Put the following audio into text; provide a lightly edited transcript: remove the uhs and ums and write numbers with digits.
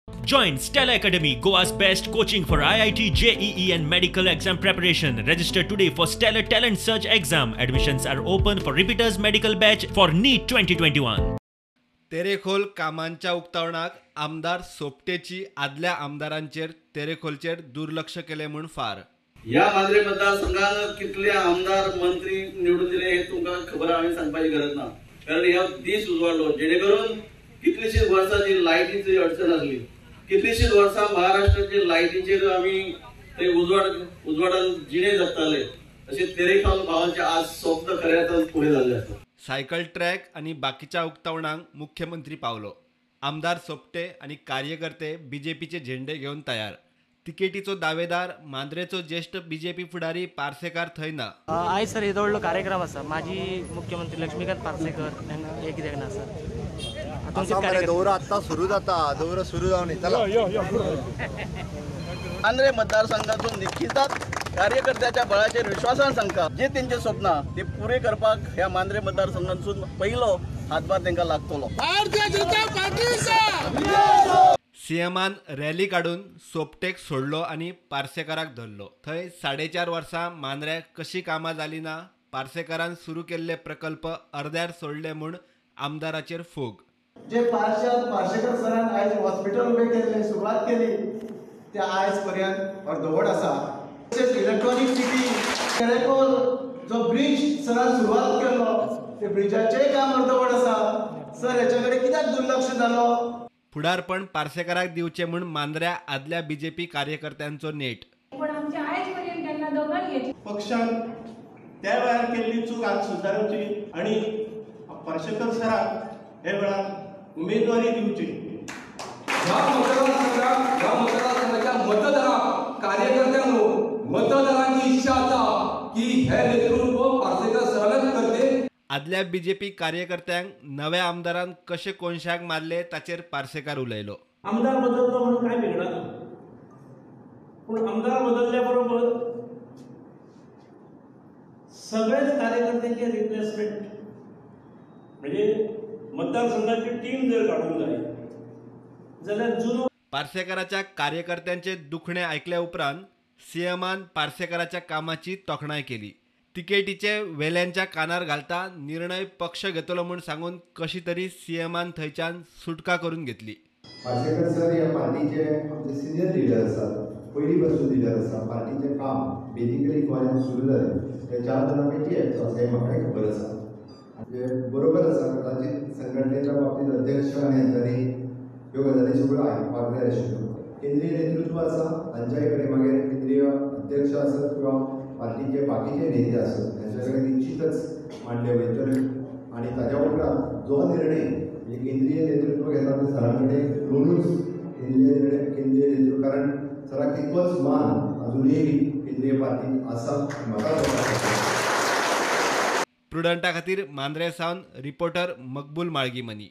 Join Stella Academy, Goa's best coaching for IIT, JEE and medical exam preparation. Register today for Stellar Talent Search exam. Admissions are open for repeaters medical batch for NEET 2021. Terekhol कामांच्या उक्तावणाक आमदार सोपटेची आदल्या आमदारांचेर तेरेखोलचेर दुर्लक्ष केलें म्हूण फार. ह्या मांद्रे मतदारसंघान कितले आमदार मंत्री निवडून दिले हे तुमकां खबर हांवें सांगपाची गरज ना, कारण ह्या दीस उजवाडलो जेणे करून कितलीशीच वर्सां जी लायटीची अडचण आसली, कितलीशीच वर्सां महाराष्ट्राचे लायटीचेर आमी ते उजवाडान जिणे जगताले, अशें तेरेखोल भावांचे आज स्वप्न खऱ्या अर्थान पुरें जाल्लें आसा. सायकल ट्रॅक आनी बाकीच्या उक्तावणांक मुख्यमंत्री पावलो. आमदार सोपटे आनी कार्यकर्ते बीजेपीचे झेंडे घेवन तयार. तिकेटीचो दावेदार मांद्रेचो ज्येष्ठ बीजेपी फुडारी पार्सेकार थंय ना. आयज सर येदो व्हडलो कार्यक्रम आसा, माजी मुख्यमंत्री लक्ष्मीकांत पार्सेकर हे कित्याक ना सर? दौरा आत्ता सुरू जाता, दौरा सुरू जावन चला. मांद्रे मतदारसंघातून निश्चितच कार्यकर्त्याच्या बळाचेर विश्वासान सांगता जे तेंचे स्वप्न ते पुरे करपाक ह्या मांद्रे मतदारसंघातून पहिलो हातभार तेंकां लागतलो. सीएमान रॅली काडून सोपटेक सोडलो आनी पार्सेकाराक धरलो. थंय 4.5 वर्सां मांद्र्याक कशी कामां जाली ना, पार्सेकारान सुरू केल्ले प्रकल्प अर्द्यार सोडले म्हूण आमदाराचेर फोग. जे पार्सेकर सरान आयज हॉस्पिटल उबें केल्लें, सुरवात केली, ते आयज पर्यंत अर्दवट आसा. तशेंच इलेक्ट्रॉनीक सिटी तेरेखोल जो ब्रिज सरान सुरवात केल्लो ते ब्रिजाचेंय काम अर्दवट आसा. सर हेच्या कडेन कित्याक दुर्लक्ष जालो? फुडारपण पार्सेकाराक दिवचें म्हूण मांद्र्या आदल्या बीजेपी कार्यकर्त्यांचो नेट. पण आमचे आयज पर्यंत केन्ना दखल घेतली पक्षान त्या वेळार केल्ली चूक आज सुदारची आनी पार्सेकर सराक हे वेळार उमेदवारी दिवची. ह्या मतदारसंघाक, ह्या मतदारसंघाच्या मतदारांक, कार्यकर्त्यांनो, मतदारांची इच्छा आसा की हे नेतृत्व पार्सेकर सरानच करचें. आदल्या बीजेपी कार्यकर्त्यांक नव्या आमदारान कशे कोनशाक मारले ताचेर पार्सेकार उलयलो. आमदार बदललो म्हणून काय बिगडना, पूण आमदार बदलल्या बरोबर सगळेच कार्यकर्त्यांचे रिप्लेसमेंट म्हणजे मतदारसंघाची टीम जर काडूंक जाय जाल्यार जुनो. पार्सेकाराच्या कार्यकर्त्यांचे दुखणे आयकल्या उपरांत सीएमान पार्सेकाराच्या कामाची तोखणाय केली. तिकेटीचे वेल्यांच्या कानार घालता निर्णय पक्ष घेतलो म्हूण सांगून कशी तरी सीएमान थंयच्यान सुटका करून घेतली. पार्सेकर सर ह्या पार्टीचे आमचे सिनियर लिडर आसात, पयलीं पासून लिडर आसा. पार्टीचें काम बेजिकली गोंयांत सुरू जालें ते 4 जाणां पैकी एकटो आसा हें म्हाकाय खबर आसा. म्हणजे बरोबर आसा, ताची संघटनेच्या बाबतींत अध्यक्ष आनी हांच्यांनी ह्यो गजाली सगळ्यो आयकपाक जाय आशिल्ल्यो. केंद्रीय नेतृत्व आसा तांच्याय कडेन, मागीर केंद्रीय अध्यक्ष आसत किंवा पार्टीचे बाकीचे नेते आसत तांच्या कडेन निश्चितच मांडले वयतले आनी ताच्या उपरांत जो निर्णय म्हणजे केंद्रीय नेतृत्व घेता ते सरां कडेन दोनूच केंद्रीय निर्णय केंद्रीय नेतृत्व, कारण सराक तितकोच मान अजुनूय केंद्रीय पार्टीत आसा म्हाका. प्रुडंटा खातीर मांद्रे सावन रिपोर्टर मकबूल माळगीमनी.